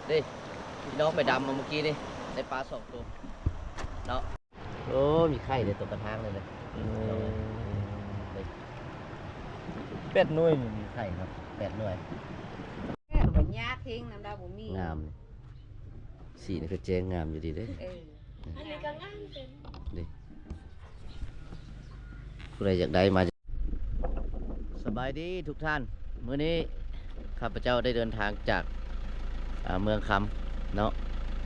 ເດ້ ພີ່ນ້ອງໄປດຳມາມື້ກີ້ນີ້ ໄດ້ປາສອງໂຕເນາະ. ໂອ້ ມີໄຂ່ເດ້ ຕົກກະທາງເລີຍເດ້. ອືມ ແປດໜ່ວຍນີ້ມີໄຂ່ເນາະ ແປດໜ່ວຍ. ແມ່ນບໍ່ຍາເທັງນຳລາວບໍ່ມີ. ງາມ ສີນີ້ຄືແຈ້ງງາມຢູ່ດີເດ້. ເອີ ອັນນີ້ກໍງາມເຕັມເດ້. ຜູ້ໃດຢາກໄດ້ມາ. ສະບາຍດີທຸກທ່ານ, ມື້ນີ້ຂ້າພະເຈົ້າໄດ້ເດີນທາງຈາກ ອ່າ ເມືອງຄຳເນາະ,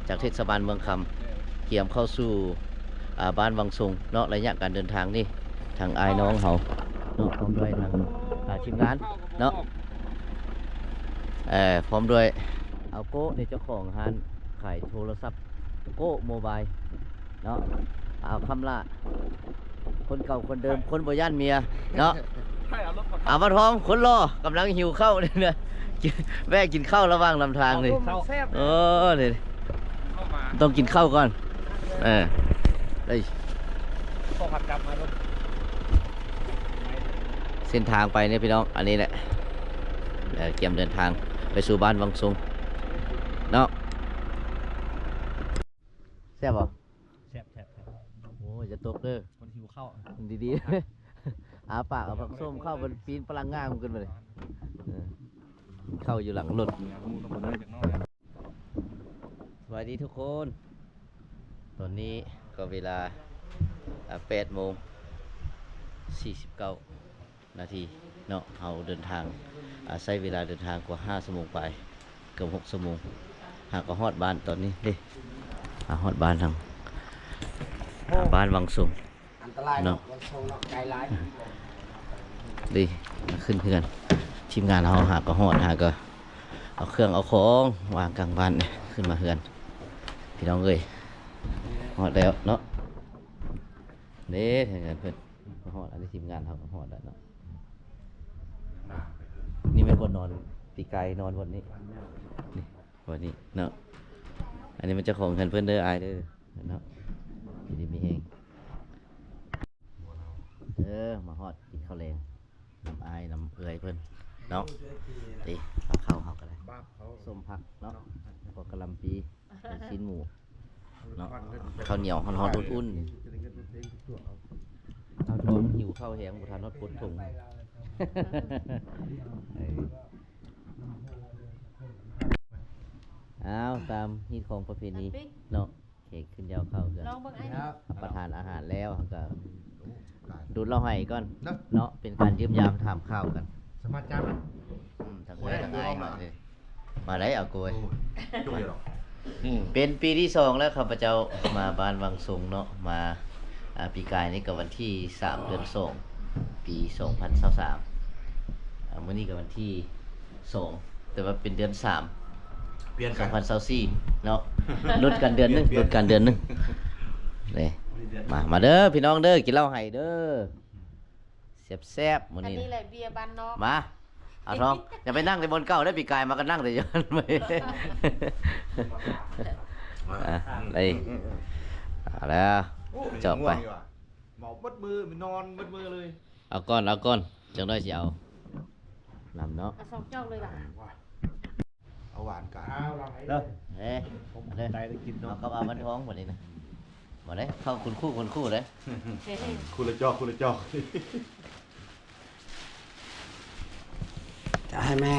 ຈາກເທດສະບານເມືອງຄຳ ກຽມເຂົ້າສູ່ ອ່າ ບ້ານວັງຊົງເນາະ. ໄລຍະການເດີນທາງນີ້ ທາງອ້າຍນ້ອງເຮົາເນາະ ພ້ອມດ້ວຍທາງ ອ່າ ທີມງານເນາະ ເອີ ພ້ອມດ້ວຍອາໂກະ ເຈົ້າຂອງຮ້ານຂາຍໂທລະສັບ ໂກະໂມບາຍເນາະ, ອາວຄຳຫຼ້າ ຄົນເກົ່າຄົນເດີມ ຄົນບໍ່ຢ້ານເມຍເນາະ. ອາວ ບ່າວທອງ ຄົນຫຼໍ່ ກຳລັງຫິວເຂົ້ານີ້ນະ, ແວະກິນເຂົ້າລະຫວ່າງນຳທາງນີ້. ໂອ້ ນີ້ ຕ້ອງກິນເຂົ້າກ່ອນ. ເອີ ເອີຍ ເສັ້ນທາງໄປນີ້ພີ່ນ້ອງ ອັນນີ້ແຫຼະ ກຽມເດີນທາງໄປສູ່ບ້ານວັງຊົງເນາະ. ແຊບບໍ່? ແຊບ ແຊບ ແຊບ. ໂອ້ຍ ຢ່າຕົກເດີ ຄົນຫິວເຂົ້າ ດີໆ ອາປາກເອົາຜັກສົ້ມເຂົ້າ ມັນປີນຝຣັ່ງງາມຂຶ້ນມາເລີຍ. ເອີ ເຂົ້າຢູ່ຫຼັງລົດ. ສະບາຍດີທຸກຄົນ, ຕອນນີ້ກໍເວລາ ອ່າ ແປດໂມງສີ່ສິບເກົ້າ ນາທີເນາະ. ເຮົາເດີນທາງ ອາ ໃຊ້ເວລາເດີນທາງກວ່າຫ້າຊົ່ວໂມງປາຍ ເກືອບຫົກຊົ່ວໂມງ ຫາກໍຮອດບ້ານຕອນນີ້ເດ້. ຫາຮອດບ້ານທາງ ບ້ານວັງຊົງ ອັນຕະລາຍເນາະ ວັງຊົງເນາະ ໄກຫຼາຍເດ້. ມາຂຶ້ນເຮືອນ ທີມງານເຮົາຫາກໍຮອດ ຫາກໍເອົາເຄື່ອງເອົາຂອງວາງກາງບ້ານ ຂຶ້ນມາເຮືອນ ພີ່ນ້ອງເອີຍ. ຮອດແລ້ວເນາະ ເດ້ ເຮືອນເພິ່ນ ຮອດ ອັນນີ້ທີມງານເຮົາກໍຮອດແລ້ວເນາະ. ນີ້ແມ່ນບ່ອນນອນ ປີກາຍນອນບ່ອນນີ້ ນີ້ ບ່ອນນີ້ເນາະ. ອັນນີ້ແມ່ນເຈົ້າຂອງເຮືອນເພິ່ນເດີ ອ້າຍເດີເນາະ. ຢູ່ດີມີແຮງ ເອີ ມາຮອດກິນເຂົ້າແລງນຳອ້າຍນຳເອື້ອຍເພິ່ນເນາະ. ນີ້ ເອົາເຂົ້າເຮົາກໍໄດ້ ສົ້ມຜັກເນາະ ແລ້ວກໍກະຫຼ່ຳປີ ລູກຊີ້ນໝູເນາະ, ເຂົ້າໜຽວຮ້ອນໆ ອຸ່ນໆ. ເອົາ ທ້ອງຫິວເຂົ້າແຮງ ບໍ່ທັນຮອດປົດຖົງ. ເອີ ເອົາ ຕາມຮີດຄອງປະເພນີເນາະ, ແຂກຂຶ້ນຢາວເຂົ້າເຮືອນ ລອງເບິ່ງອ້າຍ ຮັບປະທານອາຫານແລ້ວ ເຮົາກໍດູດເຫຼົ້າໃຫ້ກ່ອນເນາະ, ເປັນການຢ້ຽມຢາມຖາມຂ່າວກັນ. ສະມາດຈານ ອືມ ທັງເອື້ອຍທັງອ້າຍມາເລີຍ. ມາໄດ້ ອາໂກຍ ເປັນປີທີສອງແລ້ວ ຂ້າພະເຈົ້າມາບ້ານວັງຊົງເນາະ, ມາ ອາ ປີກາຍນີ້ກໍວັນທີສາມ ເດືອນສອງ ປີສອງພັນຊາວສາມ. ອາ ມື້ນີ້ກໍວັນທີສອງ ແຕ່ວ່າເປັນເດືອນສາມ ປ່ຽນກັນ ສອງພັນຊາວສີ່ເນາະ, ຫຼຸດກັນເດືອນໜຶ່ງ ຫຼຸດກັນເດືອນໜຶ່ງ. ນີ້ ມາ ມາເດີພີ່ນ້ອງເດີ, ກິນເຫຼົ້າໄຫ້ເດີ. ແຊບໆ ມື້ນີ້ ອັນນີ້ແຫຼະເບຍບ້ານນອກ. ມາ ອາທອງ ຢ່າໄປນັ່ງແຕ່ບ່ອນເກົ່າເດີ, ປີກາຍມາກໍນັ່ງແຕ່ຢູ່ຫັ້ນ. ອ່າ ໄດ້ ເອົາແລ້ວ ໂອ້ ຈອບໄປ ເມົາເບິດມື້ ນອນເບິດມື້ເລີຍ. ເອົາກ່ອນ ເອົາກ່ອນ ຈັກໜ້ອຍຊິເອົານຳເນາະ. ເອົາສອງຈອກເລີຍລະ. ເອົາຫວານການເດີ ເອີ ໄດ້ກິນເນາະ. ເອົາກັບອາວັນທອງບັດນີ້ນະ, ບໍ່ໄດ້ເຂົ້າຄຸນຄູ່ຄຸນຄູ່ເດ້. ເອີ ຄົນລະຈອກ ຄົນລະຈອກ. ຈະໃຫ້ແມ່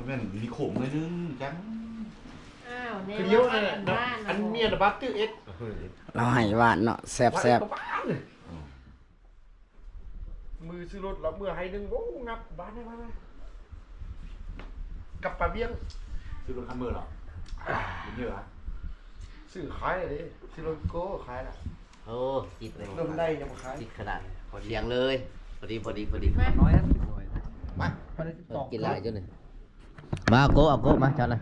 ແມ່ນມີຂົມໜ້ອຍໜຶ່ງຈັງ. ອ້າວ ແນ່ ຄືດຽວນັ້ນແຫຼະ ອັນເມຍນະບາດຕື້ເອັດ ລາວໃຫ້ຫວານເນາະ ແຊບໆ. ອືມ ມື້ຊື້ລົດລະເມືອໄຮ່ໜຶ່ງ ໂອ້ ງັບບ້ານໃດບ້ານໃດ ກັບປາວຽງ. ຊື້ລົດຄັນເມືອລະ ເຍອະ ຊື້ຂາຍເດ້ ຊື້ລົດໂກຂາຍລະ. ໂອ້ ຈິດເລີຍ ລົດໄດ້ຍັງບໍ່ຂາຍ ຈິດຂະໜາດ ພໍດຽງເລີຍ ພໍດີ ພໍດີ ພໍດີ. ມາ ມາ ມາ ກິນຫຼາຍຢູ່ນີ້. ມາ ເອົາໂກ ເອົາໂກ ມາ ເຈົ້ານະ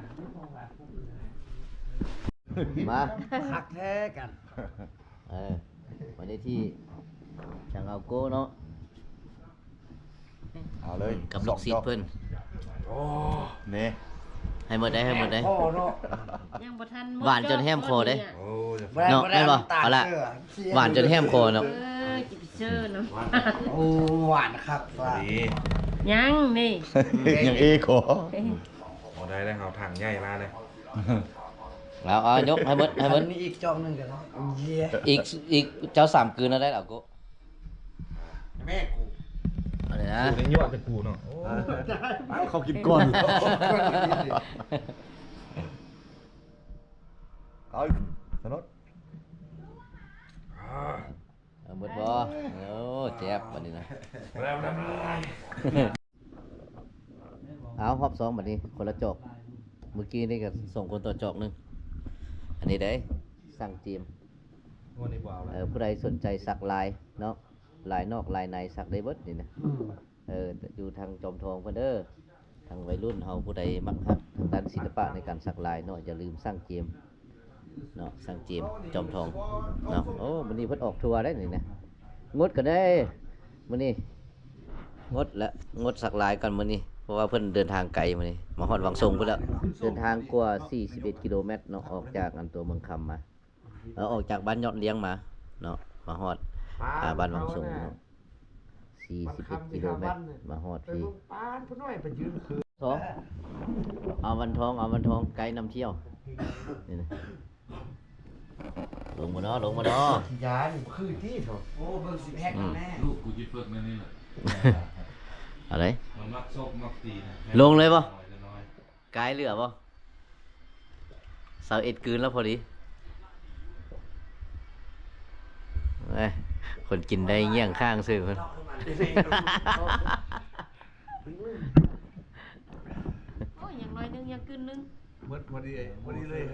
ມາ ຄັກແທ້ກັນ. ເອີ ວັນນີ້ທີ່ຈັ່ງເອົາໂກເນາະ ເອົາເລີຍ ກັບລູກສິດເພິ່ນ. ໂອ້ ນີ້ ໃຫ້ໝົດໄດ໋ ໃຫ້ໝົດໄດ໋. ຍັງບໍ່ທັນໝົດ ຫວານຈົນແຫ້ມຄໍເດ້. ໂອ້ຍ ເນາະ ແມ່ນບໍ່? ເອົາລະ ຫວານຈົນແຫ້ມຄໍເນາະ. ເອີ ກິນເຊີເນາະ. ໂອ້ ຫວານຄັກວ່າ ຍັງນີ້ ຍັງເອຄໍ. ບໍ່ໄ ໄດ້ເອົາຖັງໃຫຍ່ມາເລີຍ. ເອົາ ເອົາ ຍົກໃຫ້ໝົດ ໃຫ້ໝົດ. ອັນນີ້ອີກຈອກໜຶ່ງກໍໄດ້. ເຢ້ ອີກ ອີກ ເຈົ້າສາມກືນເອົາໄດ້ລະ ໂກະ. ແມ່ກູ ອັນນີ້ນະ ກູໄດ້ຍົວແຕ່ກູເນາະ. ໂອ້ ເອົາ ເຂົາກິນກ່ອນ. ເອົາ ສະໜົດ. ເອົາໝົດບໍ່? ໂອ້ ແຊບບັດນີ້ນະ. ເອົາ ຮອບສອງບັດນີ້ ຄົນລະຈອກ. ມື້ກີ້ນີ້ກໍສອງຄົນຕໍ່ຈອກໜຶ່ງ. ອັນນີ້ເດ້ ຊ່າງເຈມ. ເອີ ຜູ້ໃດສົນໃຈສັກລາຍເນາະ ລາຍນອກລາຍໃນ ສັກໄດ້ເບິດນີ້ນະ. ເອີ ຢູ່ທາງຈອມທອງເພິ່ນເດີ. ທາງໄວລຸ້ນເຮົາຜູ້ໃດມັກຮັກທາງດ້ານສິລະປະໃນການສັກລາຍເນາະ ຢ່າລືມຊ່າງເຈມເນາະ ຊ່າງເຈມຈອມທອງເນາະ. ໂອ້ ມື້ນີ້ເພິ່ນອອກທົວໄດ໋ນີ້ນະ. ງົດກໍໄດ້ມື້ນີ້ ງົດແລະ ງົດສັກລາຍກ່ອນມື້ນີ້ ເພາະວ່າເພິ່ນເດີນທາງໄກມື້ນີ້ ມາຮອດວັງສົງພຸ້ນແລ້ວ. ເດີນທາງກວ່າສີ່ສິບເອັດກິໂລແມັດເນາະ ອອກຈາກອັນຕົວເມືອງຄຳມາ. ເອີ ອອກຈາກບ້ານຍອດລ້ຽງມາເນາະ ມາຮອດ ອ່າ ບ້ານວັງສົງເນາະ ສີ່ສິບເອັດກິໂລແມັດ ມາຮອດພີ້. ສອງ ເອົາວັນທອງ ເອົາວັນທອງ ໄກນຳທ່ຽວ. ນີ້ນະ ລົງບໍ່ເນາະ ລົງບໍ່ເນາະ? ຂີ້ຢານີ້ຄືຕິໂຖ. ໂອ້ ເບິ່ງຊິແພັກແມ່ ລູກກູຊິເພິກແນວນີ້ແຫຼະ. ເອົາເລີຍ ມັນມັກຊອກມັກຕີນະ. ລົງເລີຍບໍ່? ກາຍເຫຼືອບໍ່? ຊາວເອັດກືນແລ້ວພໍດີ. ເອີຍ ຄົນກິນໄດ້ຍ່ຽງຂ້າງຊື່ເພິ່ນ. ໂອ້ຍ ຢ່າງໜ້ອຍໜຶ່ງ ຢ່າກືນໜຶ່ງ. ໝົດພໍດີ ພໍດີເລີຍ.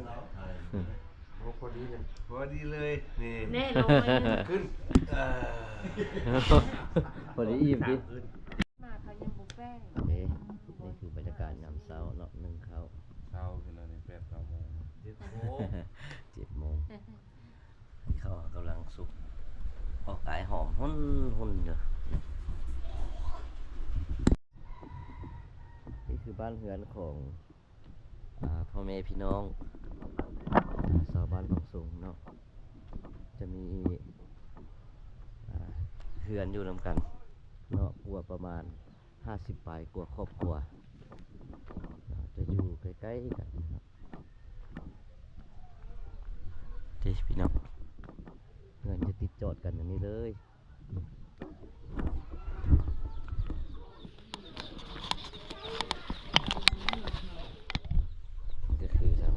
ໂອ້ ພໍດີເລີຍ ພໍດີເລີຍ. ນີ້ ແນ່ ລົງໜ້ອຍໜຶ່ງ ຂຶ້ນ. ເອີ ພໍດີອີ່ມຕິ. ມາເຂົາຍັງບໍ່ແປ້ງ. ເດ້ ນີ້ຄືບັນຍາກາດຍາມເຊົ້າເນາະ ໜຶ້ງເຂົ້າ. ເຊົ້າຂຶ້ນແລ້ວນີ້ ແປດເກົ້າໂມງ ເຈັດໂມງ ເຈັດໂມງ. ເຂົ້າກຳລັງສຸກ ອອກອາຍຫອມຮຸ່ນໆຢູ່. ນີ້ຄືບ້ານເຮືອນຂອງ ອ່າ ພໍ່ແມ່ພີ່ນ້ອງ ອ່າ ຊາວບ້ານວັງສົງເນາະ ຈະມີ ອ່າ ເຮືອນຢູ່ນຳກັນເນາະ ກວ່າປະມານຫ້າສິບປາຍກວ່າຄອບຄົວເນາະ ຈະຢູ່ໃກ້ໆກັນເນາະ. ເດ້ພີ່ນ້ອງ ເຮືອນຈະຕິດຈອດກັນຢ່າງນີ້ເລີຍ. ນີ້ກໍຄືທາງ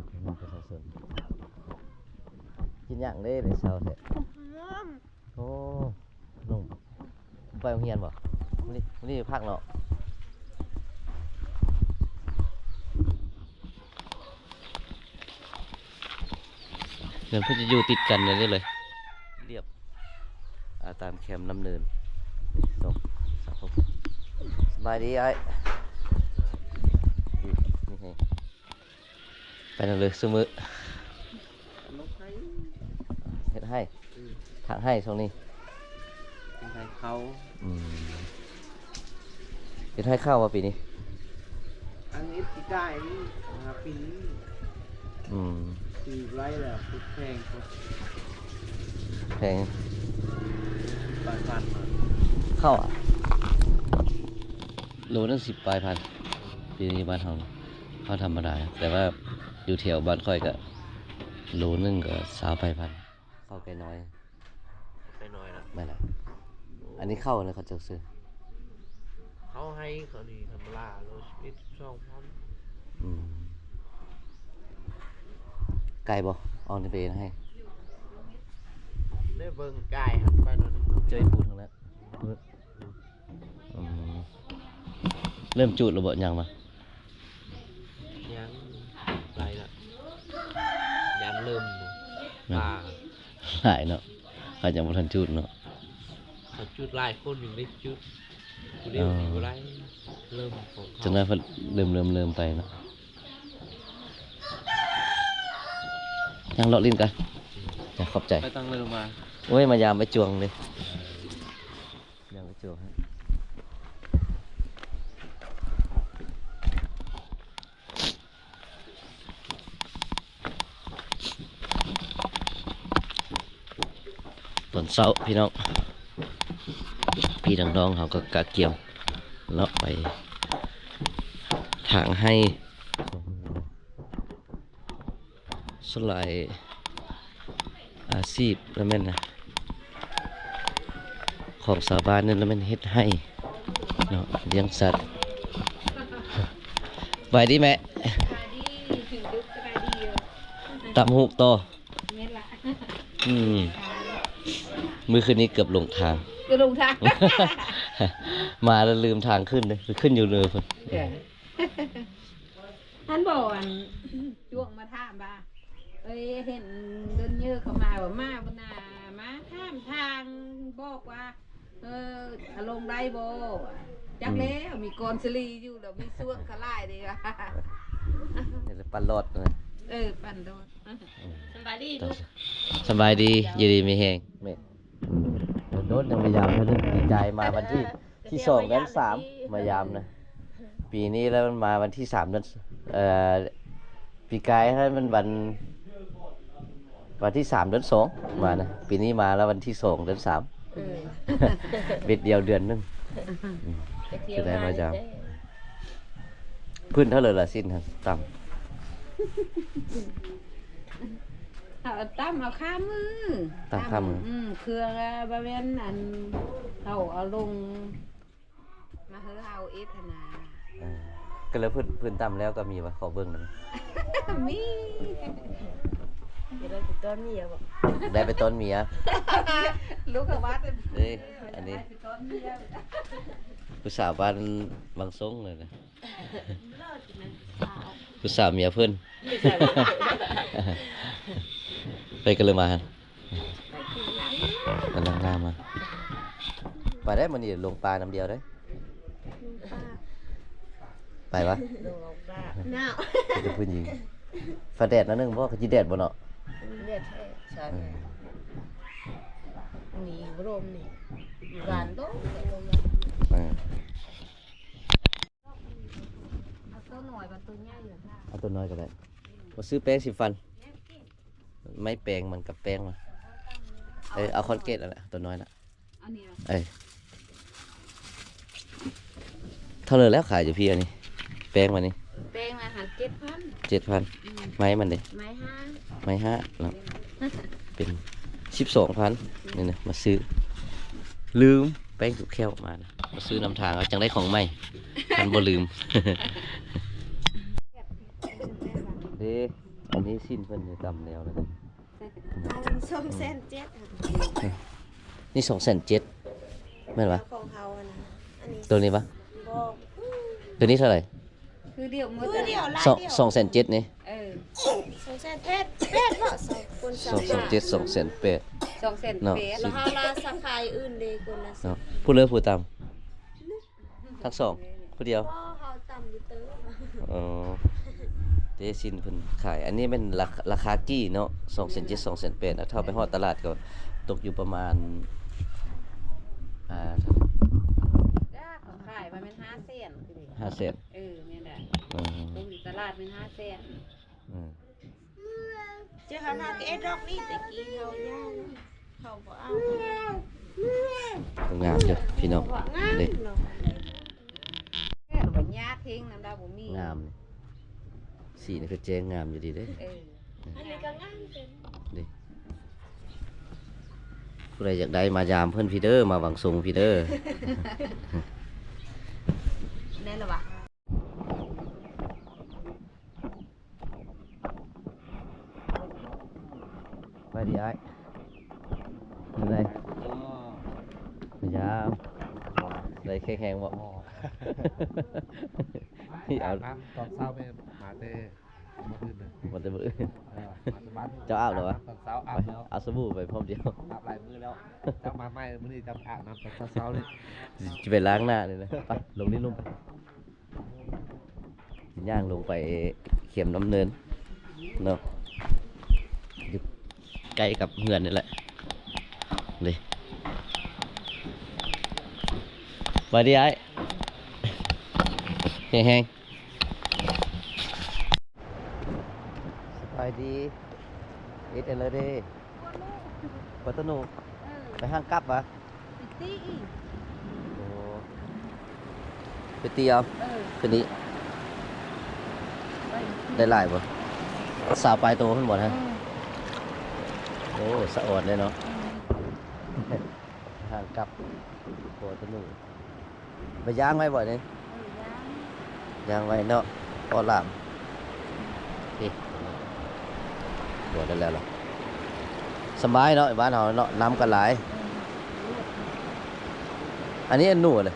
ພີ່ນ້ອງປະຊາຊົນ ກິນຫຍັງເດ້ ໄດ້ເຊົ້າແທ້? ໂອ້ ໜຸ່ມ ໄປໂຮງຮຽນບໍ່? ມື້ນີ້ ມື້ນີ້ພັກເນາະ. ເຮືອນເພິ່ນຈະຢູ່ຕິດກັນແນວນີ້ເລີຍ ລຽບ ອ່າ ຕາມແຄມນ້ຳເນີນ. ນີ້ ສອງ ສາມຄົນ. ສະບາຍດີອ້າຍ. ດີ ມີແຮງ. ໄປນຳເລີຍຊຸມື້. ເຮັດໄຮ່ ອືມ ຖາງໄຮ່ຊ່ວງນີ້ ເຮັດໄຮ່ເຂົ້າ. ອືມ ເຮັດໄຮ່ເຂົ້າບໍ່ປີນີ້? ອັນນີ້ປີກາຍນີ້ ຫ້າປີ. ອືມ ຊື້ໄວ້ແລ້ວ ແພງ ແພງ ສິບປາຍພັນ. ເຂົ້າ ໂລໜຶ່ງສິບປາຍພັນ. ປີນີ້ບ້ານເຮົາ ເຂົ້າທຳມະດາ ແຕ່ວ່າຢູ່ແຖວບ້ານຂ້ອຍກະໂລໜຶ່ງກະຊາວປາຍພັນ. ເຂົ້າໄກ່ນ້ອຍ ໄກ່ນ້ອຍນະ. ແມ່ນລະ. ອັນນີ້ເຂົ້ານະ ເຂົາເຈົ້າຊື້ ເຂົ້າໄຮ່ເຂົານີ້ທຳມະດາ ໂລສິບເອັດ ສິບສອງພັນ. ອືມ ໄກບໍ່? ອອກນີ້ໄປເຮັດໄຮ່ ໄດ້ເບິ່ງກາຍຫັ້ນໄປໂລໜຶ່ງ ເຈີປູທາງນັ້ນ. ອືມ ເລີ່ມຈູດແລ້ວບໍ່? ຍັງບໍ່? ຍັງ ຫຼາຍລະ ຍັງເລີ່ມ ແມ່ນ ປ່າຫຼາຍເນາະ ເຂົາຍັງບໍ່ທັນຈູດເນາະ. ເຂົາຈູດຫຼາຍຄົນຍັງໄດ້ຈູດ ຜູ້ດຽວ ອໍ ນີ້ບໍ່ໄດ້ ເລີ່ມຂອງເຂົາ ຈັກໜ້ອຍເພິ່ນເລີ່ມ ເລີ່ມ ເລີ່ມໄປເນາະ. ຍັງເລາະຫຼິ້ນກັນ ອືມ ຈ້າ ຂອບໃຈ. ໄປຕັ້ງເລີ່ມມາ ໂອ້ຍ ມາຢາມໄອ້ຈວງເດ້. ຍັງໄປໂຈໃຫ້ ຕອນເຊົ້າພີ່ນ້ອງ ພີ່ນ້ອງເຮົາກໍກະກຽມເນາະ ໄປ ທາງໄຮ່ ສ່ວນຫຼາຍອາຊີບລະແມ່ນນະ ຂອງຊາວບ້ານນັ້ນລະແມ່ນເຮັດໄຮ່ເນາະ ລ້ຽງສັດ. ສະບາຍດີແມ່ ສະບາຍດີ ຕຳຫູກຕໍ່. ແມ່ນລະ ອືມ ມື້ຄືນນີ້ເກືອບຫຼົງທາງ ເກືອບຫຼົງທາງ ມາແລ້ວລືມທາງຂຶ້ນເດ້ ໄປຂຶ້ນຢູ່ເນີພຸ້ນ. ເອີ ຫັ້ນບໍ່ ອັນ ຈວງມາຖາມວ່າ ເອີຍ ເຫັນດົນເຍີເຂົ້າມາວ່າ ມາບໍ່ນາ ມາຖາມທາງ ບອກວ່າ ເອີ ອາລົງໄດ້ບໍ່? ຈັກແລ້ວ ອືມ ມີກອນສະລີຢູ່ ແລ້ວມີຊ່ວງຂະຫຼາຍເດ້ວ່າ ນີ້ແຫຼະ ປັ່ນລອດນະ ເອີ ປັ່ນລອດ. ອືມ ສະບາຍດີລູກ ສະບາຍດີ ຢູ່ດີມີແຮງແມ່. ໂດນໆ ຍັງມາຢາມເທື່ອໜຶ່ງ ປີກາຍມາວັນທີ ທີສອງເດືອນສາມ ມາຢາມນະ. ປີນີ້ແລ້ວມັນມາວັນທີສາມເດືອນ ເອີ ປີກາຍຫັ້ນມັນວັນ ວັນທີສາມເດືອນສອງ ມານະ ປີນີ້ມາແລ້ວວັນທີສອງເດືອນສາມ. ເອີ ເບັດດຽວເດືອນໜຶ່ງ ອືມ ຈະໄດ້ມາຢາມ. ພື້ນເທົ່າໃດລະ ຊີ້ນຫັ້ນ ຕຳ ເອົາ ຕຳເອົາຄາມື ຕຳຄາມື ອືມ ເຄື່ອງ ບໍ່ແມ່ນ ອັນ ເຮົາເອົາລົງ ມາເຮີເຮົາເອັດຫັ້ນນາ. ເອີ ກໍເລີຍພື້ນ ພື້ນຕຳແລ້ວກໍມີວະ ຂໍເບິ່ງໄດ້ໄໝ? ມີ ໄດ້ໄປຕ້ອນເມຍບໍ່? ໄດ້ໄປຕ້ອນເມຍ ລູກເຂົາວ່າເດ້ ອັນນີ້ ໄດ້ໄປຕ້ອນເມຍ ຜູ້ສາວບ້ານວັງສົງເລີຍນະ ຜູ້ສາວເມຍເພິ່ນ ໄປກັນເລີຍມາຫັ້ນ. ກຳລັງໜ້າມາ ໄປໄດ້ມື້ນີ້ ລົງປ່ານຳດຽວໄດ້ ໄປວະ ໜາວ ເປັນຜູ້ຍິງ ຟ້າແດດໜ້ອຍໜຶ່ງບໍ່ ຄືຊິແດດບໍ່ເນາະ ແດດແທ້ ອືມ ນີ້ລົມນີ້ ຢູ່ບ້ານລົມ ລົມ ເອີ ເອົາຕົວນ້ອຍກັບຕົວໃຫຍ່ ເອົາຕົວນ້ອຍກໍໄດ້ ບໍ່ຊື້ແປງສີຟັນ ໄມ້ແປງມັນກັບແປງມັນ ເອີ ເອົາຄອນເກດນັ້ນແຫຼະ ຕົວນ້ອຍນະ ອັນນີ້ນະ ເອີ ເທົ່າໃດແລ້ວຂາຍຢູ່ພີ້ ອັນນີ້ ແປງມັນນີ້ ແປງມັນຫັ້ນ ເຈັດພັນ ເຈັດພັນ ອືມ ໄມ້ມັນເດ ໄມ້ຫ້າ ໄມ້ຫ້າເນາະ ເປັນສິບສອງພັນ ນີ້ນະ ມາຊື້ ລືມແປງຖືກແຂ້ວມານະ ມາຊື້ນຳທາງ ເອົາຈັ່ງໄດ້ຂອງໃໝ່ ຄັນບໍ່ລືມ ເດ້. ອັນນີ້ຊີ້ນເພິ່ນນີ້ຕຳແລ້ວນະ ສອງແສນເຈັດ ນີ້ສອງແສນເຈັດ ແມ່ນຫວາ? ຂອງເຮົາຫັ້ນນະ ອັນນີ້ ໂຕນີ້ຫວາ? ບໍ່ ໂຕນີ້ເທົ່າໃດ? ຄືດຽວໝົດ ຄືດຽວ ສອງແສນເຈັດນີ້ ເອີ ສອງແສນແປດ ແປດບໍ່? ສອງຄົນ ສອງແສນເຈັດ ສອງແສນແປດ ສອງແສນແປດ ເນາະ ແລ້ວເຮົາລາສາຂາຍອື່ນເດ້ ຄົນລະ ເນາະ ຜູ້ເລີກຜູ້ຕຳ ທັງສອງ ຜູ້ດຽວ ບໍ່ ເຮົາຕຳຢູ່ເຕີ ອໍ ເດ້ ຊີ້ນເພິ່ນຂາຍ ອັນນີ້ແມ່ນລາ ລາຄາກີ້ເນາະ ສອງແສນເຈັດ ສອງແສນແປດ ຖ້າໄປຮອດຕະຫຼາດກໍຕົກຢູ່ປະມານ ອ່າ ຂາຍວ່າແມ່ນຫ້າແສນ ຫ້າແສນ ເອີ ແມ່ນແຫຼະ ອືມ ຕົກຢູ່ຕະຫຼາດແມ່ນຫ້າແສນ ອືມ. ເຈົ້າຫາມາກະເອັດດອກນີ້ ແຕ່ກີ້ເຮົາຢ້ານເຂົາບໍ່ເອົາ ງາມຢູ່ພີ່ນ້ອງ ງາມເດ້ ເນາະ ແຕ່ວ່າຍາກເຮັງນຳລາວບໍ່ມີ ງາມ ສີນີ້ຄືແຈ້ງງາມຢູ່ດີເດ້ ເອີ ອັນນີ້ກໍງາມເປັນເດ້ ຜູ້ໃດຢາກໄດ້ມາຢາມເພິ່ນພີ້ເດີ ມາວັງສົງພີ້ເດີ ແມ່ນລະຫວາ? ສະບາຍດີອ້າຍ ເປັນໃດ? ມາຢາມ ໄດ້ແຂງແຮງບໍ່? ເອົາ ອາບນ້ຳຕອນເຊົ້າແມ່ນມາແຕ່ມື້ອື່ນເດີ ມາແຕ່ມື້ອື່ນ ເອີ ມາແຕ່ບ້ານ ເຈົ້າອາບແລ້ວຫວາ? ຕອນເຊົ້າອາບແລ້ວ ເອົາສະບູໄປພ້ອມດຽວ ອາບຫຼາຍມື້ແລ້ວ ເຈົ້າມາໃໝ່ມື້ນີ້ ເຈົ້າອາບນ້ຳຕອນເຊົ້າໆນີ້ ຊິໄປລ້າງໜ້ານີ້ນະ ໄປ ລົງນີ້ລົງໄປ. ຍ່າງລົງໄປເຂັມນ້ຳເນີນເນາະ ຢູ່ໃກ້ກັບເຮືອນນີ້ແຫຼະເດ້ ສະບາຍດີອ້າຍ ແຂງແຮງ ສະບາຍດີ ເຮັດແນວໃດເດ້? ປາຕະໂນ ເອີ ໄປຫ້າງກັບຫວາ? ໄປຕີອີກ ໂອ້ ໄປຕີເອົາ ເອີ ຄືນນີ້ ໄດ້ຫຼາຍບໍ່? ຊາວປາຍໂຕພຸ້ນບໍ່ນະ? ອືມ ໂອ້ ສະອອນເດ້ເນາະ. ອືມ ທາງກັບ ໂຄຕະໜູ ໄປຍ່າງໄວ້ບໍ່ນີ້? ເອີ ຍ່າງ ຍ່າງໄວ້ເນາະ ພໍລາມ ນີ້ ບໍ່ໄດ້ແລ້ວລະ ສະບາຍເນາະ ບ້ານເຮົາເນາະ ນ້ຳກໍຫຼາຍ. ເອີ ອັນນີ້ໜູເລີຍ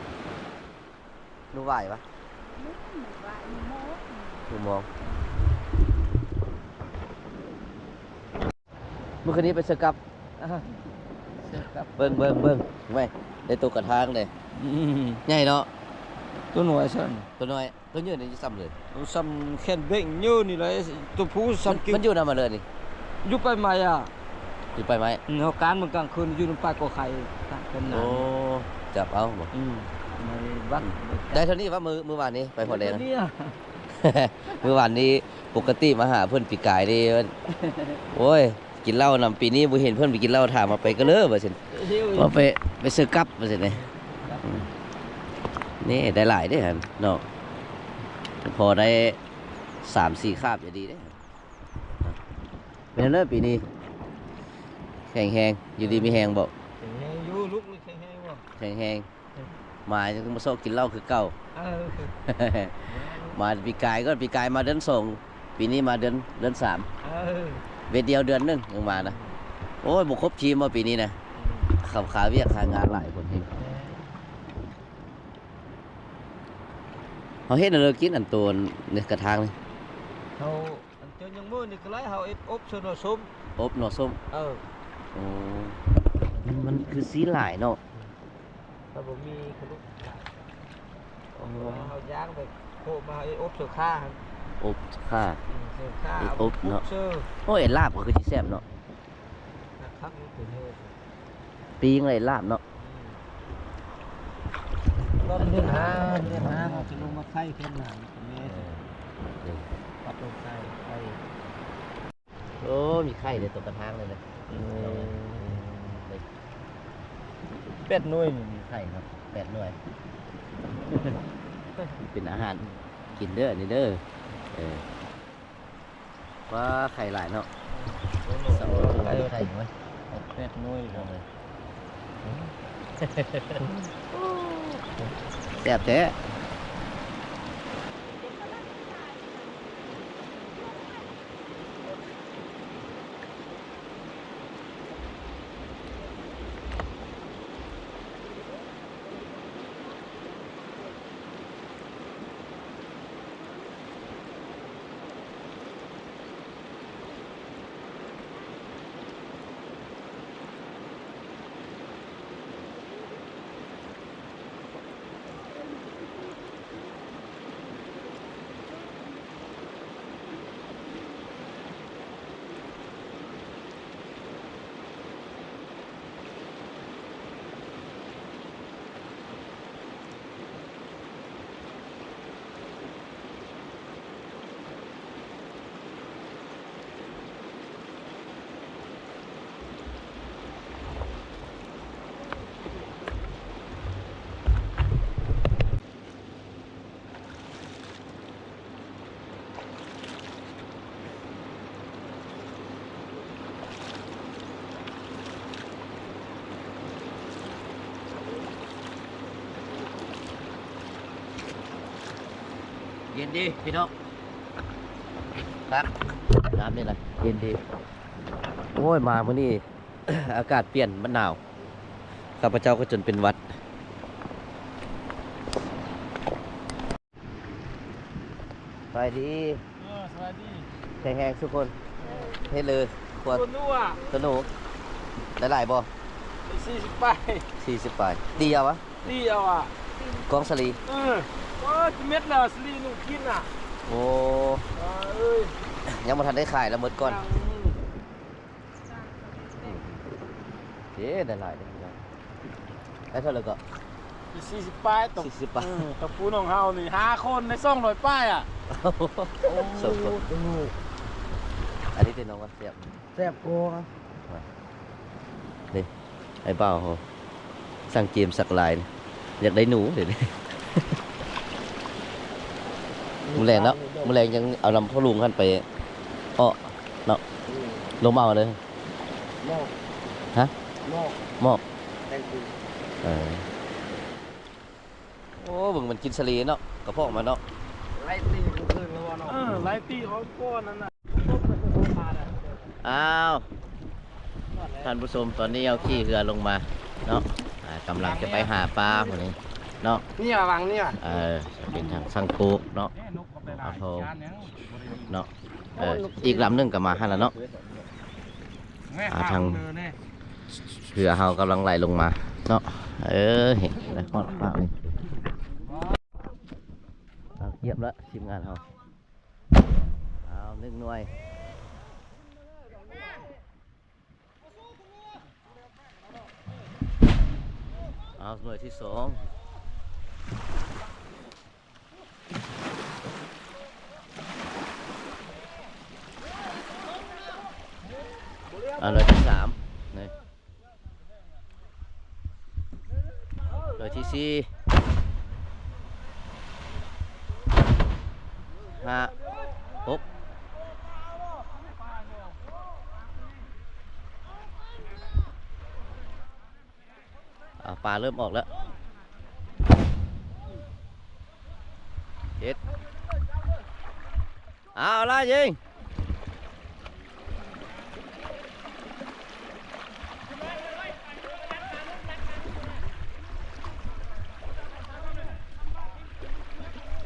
ໜູຫວາຍປະ? ໜູຫວາຍ ໜູມອງ ໜູມອງ. ມື້ຄືນນີ້ໄປເຊີກັບ ອ່າ ເຊີກັບ ເບິ່ງ ເບິ່ງ ເບິ່ງ ແມ່ນ ໄດ້ໂຕກະທາງເດ້ ອືມ ໃຫຍ່ເນາະ ໂຕນ້ອຍຊັ້ນ ໂຕນ້ອຍ ໂຕໃຫຍ່ນີ້ສ່ຳເລີຍ ໂຕສ່ຳແຂນເບັງຢູ່ນີ້ແຫຼະ ໂຕຜູ້ສ່ຳ ມັນ ກິ້ວ ມັນຢູ່ນຳມາເລີຍນີ້ ຢູ່ປາຍໄມ້ອະ ຢູ່ປາຍໄມ້ ອືມ ເຮົາການເບິ່ງກາງຄືນ ຢູ່ນຳປາຍກໍໄຂ່ ເປັນ ໂອ້ ຈັບເອົາບໍ່ ອືມ ໃນວັດ ໄດ້ເທົ່ານີ້ວ່າ ມື້ ມື້ວານນີ້ໄປຮອດແດງ ໄດ້ເທົ່ານີ້ອະ ມື້ວານນີ້ປົກກະຕິມາຫາເພິ່ນປີກາຍນີ້ ໂອ້ຍ ກິນເຫຼົ້ານຳ ປີນີ້ບໍ່ເຫັນເພິ່ນໄປກິນເຫຼົ້າ ຖາມວ່າໄປກະເລີວ່າຊັ້ນ ວ່າໄປ ໄປເຊີກັບວ່າຊັ້ນເດ້ ອືມ ນີ້ໄດ້ຫຼາຍເດ້ຫັ້ນເນາະ ພໍໄດ້ສາມສີ່ຄາບ ຈະດີເດ້. ເປັນແນວໃດປີນີ້? ແຂງແຮງ ຢູ່ດີມີແຮງບໍ່? ແຂງແຮງຢູ່ ລູກນີ້ແຂງແຮງບໍ່? ແຂງແຮງ ມາຍັງມາຊອກກິນເຫຼົ້າຄືເກົ່າ ເອີ ມາປີກາຍກໍ ປີກາຍມາເດືອນສອງ ປີນີ້ມາເດືອນ ເດືອນສາມ ເອີ ເວດດຽວເດືອນໜຶ່ງຍັງມານະ ໂອ້ຍ ບໍ່ຄົບທີມບໍ່ປີນີ້ນະ ອືມ ເຂົາຄາວຽກຄາງານຫຼາຍຄົນເຮງ ແມ່ນ ເຮົາເຮັດແນວໃດກິນ ອັນໂຕນີ້ ກະທາງນີ້ ເຮົາ ອັນເຈົ້າຍັງມື້ນີ້ກໍໄດ້ ເຮົາເຮັດອົບໃສ່ໜໍ່ສົ້ມ ອົບໜໍ່ສົ້ມ ເອີ ໂອ້ ມັນ ມັນຄືຊີ້ນຫຼາຍເນາະ ຖ້າບໍ່ມີຂະໜົມ ໂອ້ ເຮົາຍ່າງໄປໂຄະມາ ເຮັດອົບໃສ່ຂ່າ ອົບຂ່າ ອືມ ໃສ່ຂ່າ ເຮັດອົບເນາະ ເອົາໄປປຸກເຊີ ໂອ້ຍ ລາບກໍຄືຊິແຊບເນາະ ຄັກຢູ່ໂຕນີ້ ປີ້ງໄດ້ລາບເນາະ ອືມ ຕອນເດືອນຫ້າ ເດືອນຫ້າເຮົາຈະລົງມາໄຂ່ເຂດໜາ ເອີ ປັດລົງໄຂ່ ໄຂ່ ໂອ້ ມີໄຂ່ເດ້ ຕົກກະທາງເລີຍນະ ໂອ້ ເອີ ແປດໜ່ວຍນີ້ ມີໄຂ່ເນາະ ແປດໜ່ວຍ ເປັນອາຫານກິນເດີ ອັນນີ້ເດີ ເອີ. ວ້າ ໄຂ່ຫຼາຍເນາະ ເອີ ສະອອນໄຂ່ ໄຂ່ເວີຍ ແປດໜ່ວຍເລີຍ ແຊບແທ້. ເຢັນດີພີ່ນ້ອງ ຄັກ ນ້ຳນີ້ນະ ເຢັນດີ. ໂອ້ຍ ມາມື້ນີ້ ອາກາດປ່ຽນ ມັນໜາວ ຂ້າພະເຈົ້າກໍຈົນເປັນຫວັດ. ສະບາຍດີ ເອີ ສະບາຍດີ ແຂງແຮງທຸກຄົນ. ເອີ ເຮັດເລີຍ ຄົວ ຕົວໜູ ຕົວໜູ ໄດ້ຫຼາຍບໍ່? ໄດ້ສີ່ສິບປາຍ ສີ່ສິບປາຍ ຕີເອົາຫວາ? ຕີເອົາຫວາ ກອງສາລີ. ເອີ ໂອ້ຍ ເມັດລະສາລີໜູກິນນະ. ໂອ້ ເອີຍ ຍັງບໍ່ທັນໄດ້ຂາຍລະ ເໝິດກ່ອນ. ເດ້ ໄດ້ຫຼາຍເດ້ພີ່ນ້ອງ. ໄດ້ເທົ່າໃດເກາະ? ສີ່ສິບປາຍຕົກ ສີ່ສິບປາຍ. ເອີ ຕົກປູນ້ອງເຮົານີ້ຫ້າຄົນໄດ້ສອງຮ້ອຍປາຍອະ. ໂອ້ ສອງຄົນ ອັນນີ້ເປັນນ້ອງວ່າແຊບ ແຊບກວ່າ. ນີ້ ໄອ້ບ່າວເຮົາ ສັ່ງເກມສັກລາຍ ຢາກໄດ້ໜູເດ ມື້ແລງເນາະ. ມື້ແລງຍັງເອົານຳພໍ່ລຸງຫັ້ນໄປເອາະເນາະ. ອືມ ລົມເອົາເດີ. ມອບ ຮະ? ມອບ ມອບ ແຕ່ງຄືນ. ເອີ ໂອ້ ເບິ່ງມັນກິນສະເລເນາະ ກະເພາະມັນເນາະ. ໄລ່ຕີຄືນແລ້ວເນາະ. ເອີ ໄລ່ຕີເອົາກ່ອນນັ້ນນະ. ອ້າວ ທ່ານຜູ້ຊົມ ຕອນນີ້ເຮົາຂີ່ເຮືອລົງມາເນາະ ອ່າ ກຳລັງຈະໄປຫາປາພຸ້ນນີ້ເນາະ. ນີ້ລະວັງນີ້ລະ ເອີ ເປັນທາງຊ່າງໂກກເນາະ ເອົາທອງເນາະ. ເອີ ອີກລຳໜຶ່ງກໍມາຫັ້ນລະເນາະ. ອ່າ ທາງເຮືອເຮົາກຳລັງໄຫຼລົງມາເນາະ. ເອີ ເຫັນແລ້ວກໍປາກນີ້. ອ່າ ຢ້ຽມລະທີມງານເຮົາ. ອ້າວ ໜຶ່ງໜ່ວຍ. ອ້າວ ໜ່ວຍທີສອງ. ອ່າ ໜ່ວຍທີສາມນີ້. ໜ່ວຍທີສີ່ ຫ້າ ຫົກ. ອ່າ ປາເລີ່ມອອກແລ້ວ. ເຈັດ. ເອົາລະຍິງ.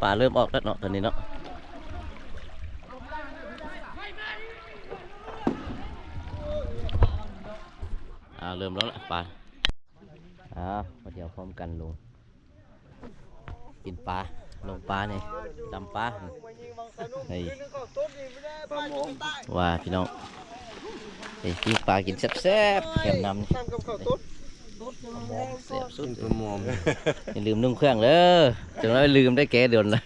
ປາເລີ່ມອອກແລ້ວເນາະ ຕອນນີ້ເນາະ. ອ່າ ເລີ່ມແລ້ວລະປາ. ອ່າ ມາທ່ຽວພ້ອມກັນ ລົງກິນປາ ລົງປານີ້ ດຳປາ. ເຮີ້ຍ ວ່າພີ່ນ້ອງ ເອີ ປີ້ງປາກິນແຊບໆ ແກ້ມນ້ຳນີ້ ແຊບສຸດ. ຢ່າລືມນຸ່ງເຄື່ອງເດີ ຈັ່ງໜ້ອຍລືມໄດ້ແກດົນລະ.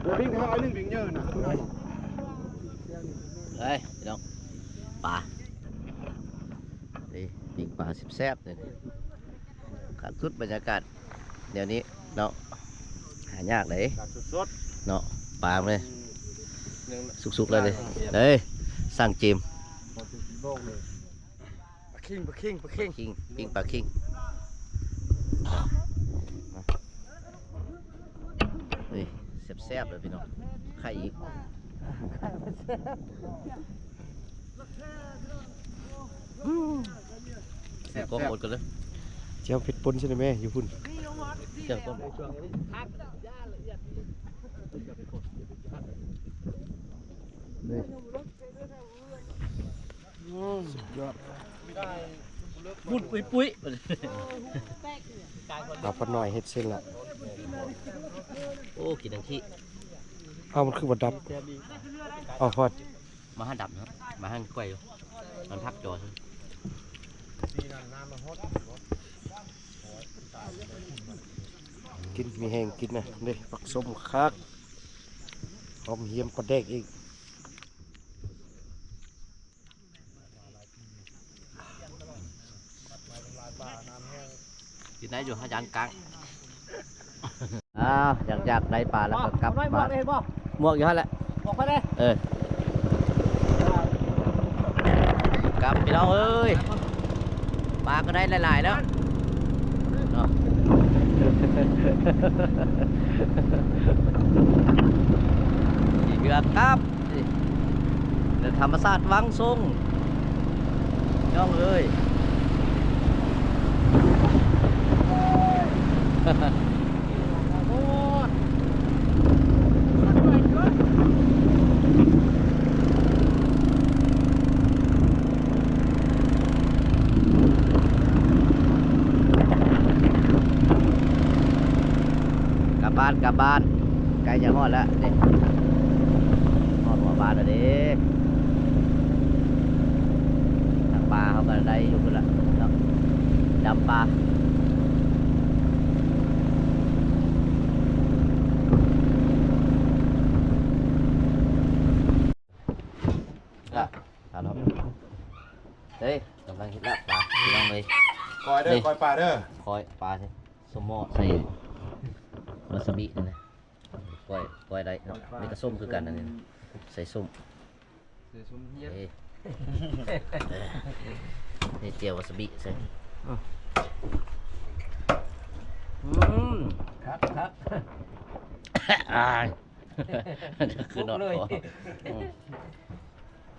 ເຮີ້ຍ ພີ່ນ້ອງ ປາ ນີ້ ປີ້ງປາແຊບໆ ເລີຍ. ຄັກສຸດບັນຍາກາດແນວນີ້ເນາະ ຫາຍາກເດ້ ສດໆ ເນາະ. ປາເລີຍ ອືມ ສຸກໆ ເລີຍເດ້. ເອີ ສັ່ງຈີມ ປາຄິງ ປາຄິງ ປາຄິງ ປີ້ງ ປີ້ງປາຄິງ. ນີ້ ແຊບໆ ເລີຍພີ່ນ້ອງ ໄຂ່ອີກ. ແຊບ ກໍໝົດກັນເລີຍ. ແຈ່ວເຜັດປົນຊັ້ນແມ່ ຢູ່ພຸ້ນ ແຈ່ວຕົ້ມ. ນີ້ ອືມ ສຸດຍອດ ບຸນປຸຍໆ. ເອົາປານ້ອຍເຮັດເສັ້ນລະ. ໂອ້ ກິນທັງຂີ້. ເອົາ ມັນຄືບໍ່ດັບ? ເອົາ ຮອດ ມາຫາດັບເນາະ ມາຫາກ້ວຍຢູ່ ມັນພັກຈອ. ກິນ ມີແຮງກິນນະ. ນີ້ ຜັກສົ້ມຄັກ ຫອມຫຽມປາແດກອີກ. ກິນໄດ້ຢູ່ ຫາຢ້ານກ້າງ. ອ້າວ ຫຼັງຈາກໄດ້ປາແລ້ວກໍກັບບ້ານ. ໝວກຢູ່ຫັ້ນແຫຼະ ໝວກໄປເດ້. ເອີ ກັບ ພີ່ນ້ອງເອີຍ ປາກໍໄດ້ຫຼາຍໆ ແລ້ວເນາະ. ຂີ່ເຮືອກັບ. ນີ້ ເລື່ອງທຳມະຊາດວັງຊົງ ນ້ອງເອີຍ. ກັບບ້ານ ກັບບ້ານ ໃກ້ຈະຮອດແລ້ວເດ້ ຮອດຫົວບ້ານແລ້ວເດ້. ທາງປາເຮົາກໍໄດ້ຢູ່ພຸ້ນລະເນາະ ດຳປາ. ລະ ເດ້ ກຳລັງເຮັດລາບປາ ພີ່ນ້ອງເອີຍ. ກ້ອຍເດີ ນີ້ ກ້ອຍປາເດີ ກ້ອຍປາຊິ ສົມໝໍໃສ່ວາຊາບິນີ້ນະ. ກ້ອຍ ກ້ອຍໄດ້ເນາະ. ນີ້ກໍສົ້ມຄືກັນ ອັນນີ້ໃສ່ສົ້ມ ໃສ່ສົ້ມຮຽນ ເອີ ນີ້ແຈ່ວວາຊາບິໃສ່. ອືມ ຄັກໆ ອ້າຍ ຄືນອນ ເລີຍ ພໍ ອືມ